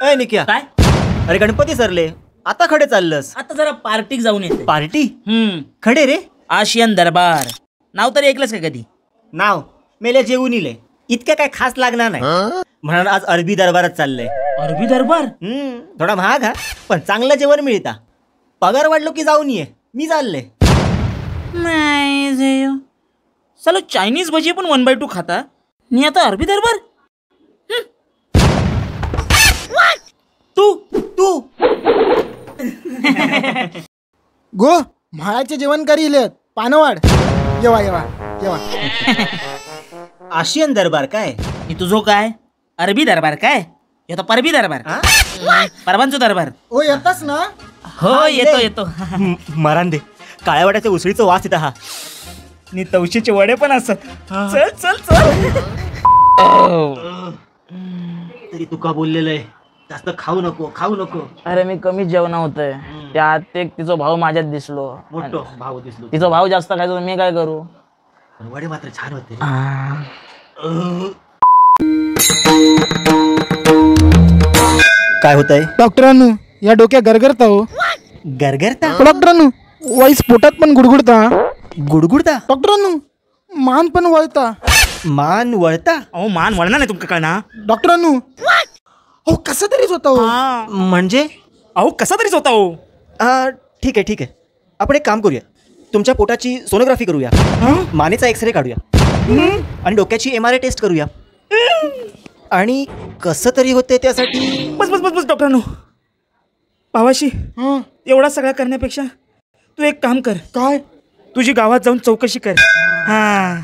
ए निक्या, काय? अरे गणपती सरले, आता खडे चाललंस? आता जरा पार्टीक जाऊन येते. पार्टी? खडे रे? आशियन दरबार. नाव तरी ऐकलंस का कधी? नाव मेले जेवून इले, इतक्या काय खास लागणार नाही म्हणून आज अरबी दरबारात चाललंय. अरबी दरबार? थोडा महाग हा, पण चांगलं जेवण मिळता. पगार वाढलो की जाऊन ये, मी चालले. नाही चलो, चायनीज भजी पण 1/2 खाता नी आता अरबी दरबार. तू तू गो म्हाळाचे जेवण करील पानवाड. येवा येवा येवा. आशियन दरबार काय? नी तुझो काय अरबी दरबार काय? यो तर परबी दरबार, परबांचो दरबार. ओ येतास ना? हो येतो येतो. मरान दे, काळ्या वाट्याच्या उसळीचा वास येता हा. नी तवशीचे वडे पण असत. चल चल चल. तरी तुका बोललेलं आहे जास्त खाऊ नको खाऊ नको. अरे मी कमी जेवण होतंय, त्यात एक तिचो भाऊ माझ्यात दिसलो. मोठो भाऊ दिसलो. तिचो भाऊ जास्त खायचो, मी काय करू? वडे मात्र छान होते. काय होतंय डॉक्टरांनो? या डोक्या गरगरता हो. गरगरता? डॉक्टरांनो वाईस पोटात पण गुडगुडता. गुडगुडता? डॉक्टरांनो मान पण वळता. मान वळता? अहो मान वळणार नाही तुमका कळना. डॉक्टरांनो अहो कसा तरीच होता हो. म्हणजे? अहो कसा तरीच होता हो. ठीक आहे ठीक आहे, आपण एक काम करूया, तुमच्या पोटाची सोनोग्राफी करूया, मानेचा एक्सरे काढूया आणि डोक्याची MRI taste करूया. आणि कसं तरी होते त्यासाठी. बस बस बस बस डॉक्टरांनो, भावाशी एवढा सगळा करण्यापेक्षा तू एक काम कर. काय? तुझी गावात जाऊन चौकशी कर. हा